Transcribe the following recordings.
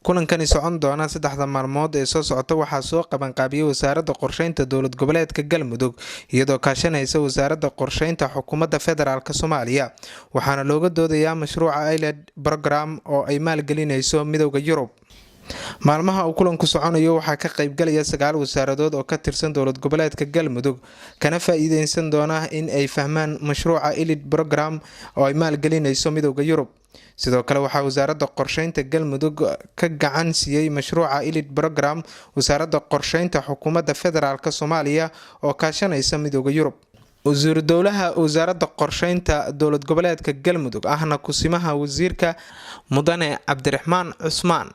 Kulankani socon doona 3da maalmood ee soo socota waxaa soo qabanqaabiyey Wasaaradda Qorsheynta Dowlad Goboleedka Galmudug, iyadoo kaashanaysa Wasaaradda Qorsheynta Xukuumadda Federaalk Soomaaliya. Waxaana looga doodayaa mashruuca ILED program oo ay maalgelinayso Midowda Yurub. Maalmaha uu kulanku soconayo waxaa ka qaybgalaya 9 wasaaradood oo ka tirsan Dowlad Goboleedka Galmudug, kana faa-iideysan doona in ay fahmaan mashruuca ILED program oo ay maalgelinayso Midowda Yurub. Sidoo kale, waxaa Wasaaradda Qorsheynta Galmudug ka gacan siiyey mashruuca ILED program Wasaaradda Qorsheynta Xukuumadda Federaalk Soomaaliya oo kaashanaysa Midowda Yurub. Wasiiru dowlaha Wasaaradda Qorsheynta Dowlad Goboleedka Galmudug, ahna kusimaha wasiirka, Mudane Cabdiraxmaan Cusmaan,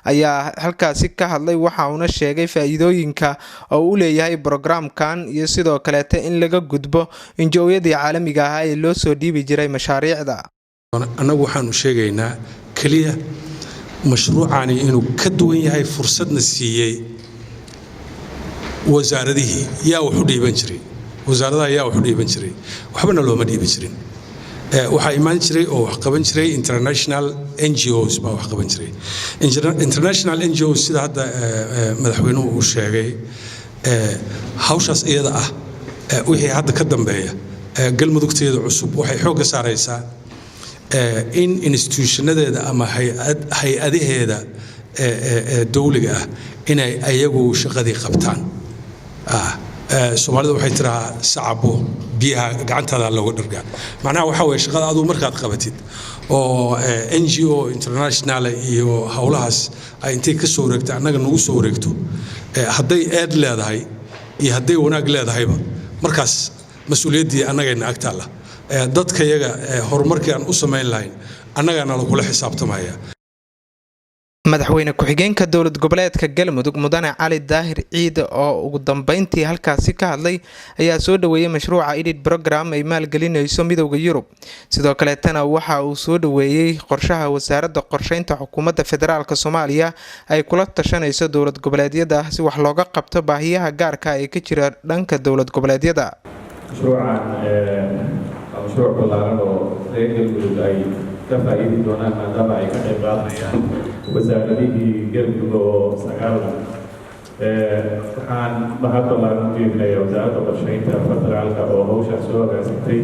ayaa halkaasi ka hadlay. Waxa uuna sheegay faa-iidooyinka oo u leeyahay brograamkan iyo sidoo kaleeta in laga gudbo NGO-yadii caalamiga ahaa ee loo soo dhiibi jiray mashaariicda. Annagu waxaanu sheegaynaa keliya mashruucani inuu ka duwan yahay, fursadna siiyey wasaaradihii. Yaa wax u dhiiban jiray wasaaradaha? Yaa wax u dhiiban jiray? Waxbana looma dhiiban jirin. Waxaa imaan jiray oo wax qaban jiray international NGOs baa wax qaban jiray. International NGOs, sida hadda madaxweynuhu uu sheegay, hawshaas iyada ah wixii hadda ka dambeeya, Galmudugteeda cusub waxay xoogga saaraysaa in institutionadeeda ama hay-adaheeda dowliga ah inay ayagu shaqadii qabtaan. Soomaalida waxay tiraa, "Sacabo biyaha gacantaada looga dhargaa." Macnaha waxaa weye, shaqada aduu markaad qabatid oo NGO international iyo howlahaas ay intay ka soo wareegto annaga nagu soo wareegto, hadday eed leedahay iyo hadday wanaag leedahayba, markaas mas-uuliyaddii annagayna agtaalla. Dadka yaga horumarkii aan u samayn lahayn annagaana lagula xisaabtamaya. Madaxweyne ku-xigeenka Dowlad Goboleedka Galmudug, Mudane Cali Daahir Ciide, oo ugu dambeyntii halkaasi ka hadlay, ayaa soo dhaweeyey mashruuca ILED program ay maalgelinayso Midowda Yurub. Sidoo kaleetana waxa uu soo dhaweeyey qorshaha Wasaaradda Qorsheynta Xukuumadda Federaalk Soomaaliya ay kula tashanayso dowlad goboleedyada si wax looga qabto baahiyaha gaarka ee ka jira dhanka dowlad goboleedyada. Mashruucan waa mashruuc ballaaran oo reer Galmudug ay ka faa'iidi doonaan, maadaama ay ka qayb qaadanayaan wasaaradihii Galmudug oo 9. Waxaan mahad ballaaran u jeedinayaa Wasaaradda Qorsheynta Federaalka oo hawshaas soo agaasintay,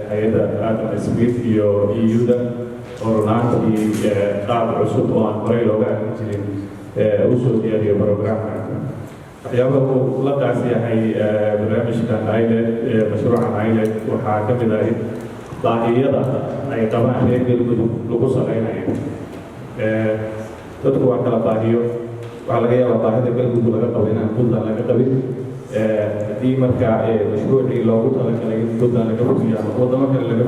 hay-adda Adam Smith iyo EU-da, oo runaantii qaab cusub oo aan horey looga arki jirin u soo diyaariyo programka. Waxyaabaha uu la qaas yahay barnaamijkan ILED, mashruucan ILED, waxaa ka mid ah in baahiyada ay qabaan reer Galmudug lagu salaynayo. Dadku waa kala baahiyo. Waxaa laga yaabaa baahida Galmudug laga qabo inaan Puntland laga qabin. Haddii marka mashruucii loogu talagalay in Puntland laga fuliyo ama waddamo kale laga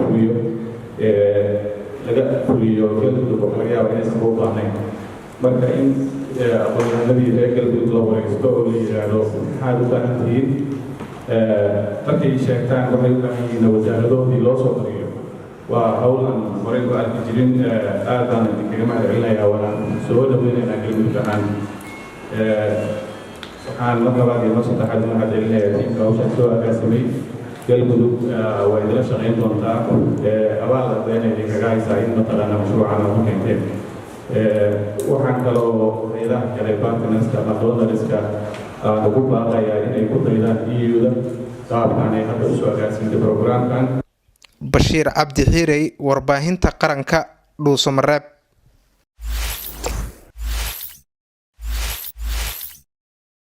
fuliyo Galmudug, waxaa laga yaabaa inaysan u baahnayn. Marka in aqoon-yahanadii reer Galmudug la wareysto oo la yidhaahdo, "Maxaad u baahan tihiin?" Markay sheegtaan waxay u baahan yihiin, wasaaradoodii loo soo qariyo, waa hawl aan horey ku arki jirin. Aad baan idinkaga mahad celinayaa, waana soo dhaweynaynaa Galmudug ahaan. Waxaan mar labaad iyo mar saddexaad u mahad celinayaa tiimka hawshaan soo agaasimay. Galmudug waa idila shaqayn doontaa. Abaal adeyna idinkaga haysaa in mataqaana mashruucan aad ku keenteen. Waxaan kaloo hay-adaha kale, partnerska ama donorska, aan ugu baaqayaa inay ku daydaan EU-da qaabkan ay hadda usoo agaasintay programkan. Bashiir Cabdi Xiirey, Warbaahinta Qaranka, Dhuusamareeb.